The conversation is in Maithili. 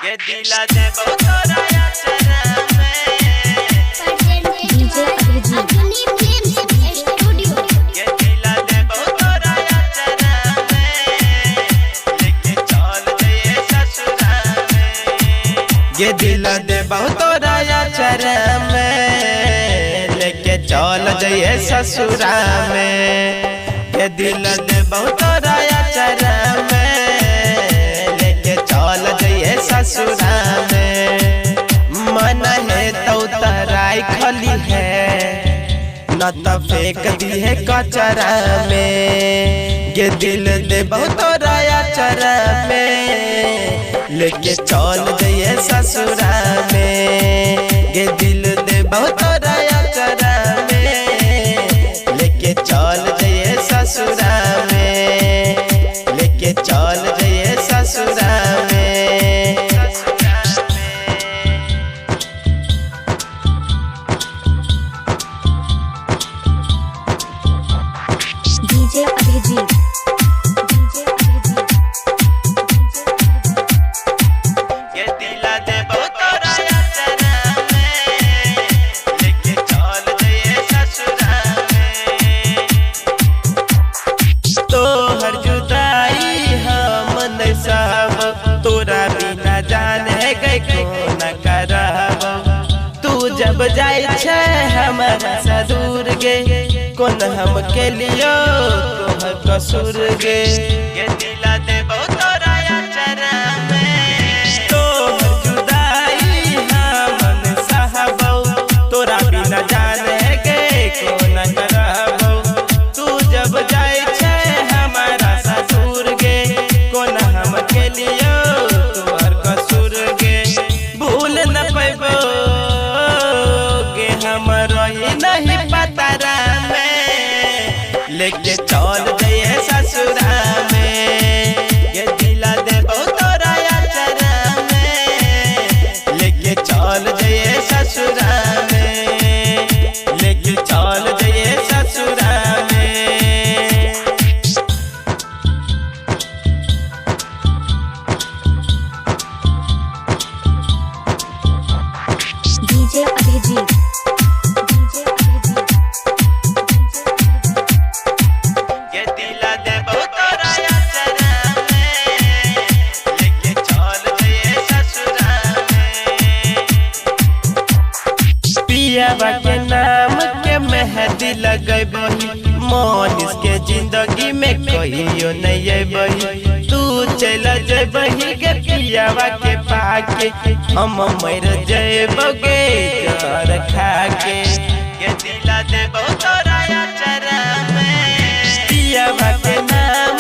ये दिला देबो तोरा अचरा में। डीजे अभिजीत। ये दिला देबो तोरा अचरा में, लेके चल जइए ससुरा में। ये दिला देबो तोरा अचरा में, लेके चल जइए ससुरा में। ये दिला देबो तोरा अचरा में, लेके चल जइए ससुरा में। मन है तो तराई खली है, न त फेंक दी है कचरा में। ये दिल दे तोरा अचरा में, लेके चल जइए ससुरा में। ये दिल दे तोरा अचरा में, लेके चल जइए ससुरा में, लेके चल जइए ससुरा में। DJ Abhijeet. DJ Abhijeet. ये दिला देबो तोरा अचरा में, लेके चल जइए ससुरा में। तोहर जुदाई हम नहीं सहब, तोरा बिना जान है गए को न करब। तू जब जाय छै हमरा से दूर गे, कोन हम के लियो तोहर कसूर गे। ये दिला देबो तोरा अचरा में, तोहर जुदाई हम नहीं सहबौ, तोरा बिना जान है गे को न करबौ। तू जब जाय छै हमारा ससुर गे, कोन हम के लियो तोहर कसूर गे। भूल न पैबो गे हम रही नहीं पतरा में, लेके चल जइए ससुरा में। ये दिला देबो तोरा अचरा में, लेके चल जइए ससुरा में, लेके चल जइए ससुरा में। DJ Abhijeet. DJ Abhijeet. ये दिला देबो तोरा अचरा में, लेके चल जइए ससुरा में। पियावा के नाम के मेहंदी लगैबही, मोनिस के जिंदगी में कहियो नहीं अयबही। तू चल जइबही गे पियावा के पाके, हम मर जइबो गे जहर खाके। ये दिला देबो तोरा अचरा में, पियावा के नाम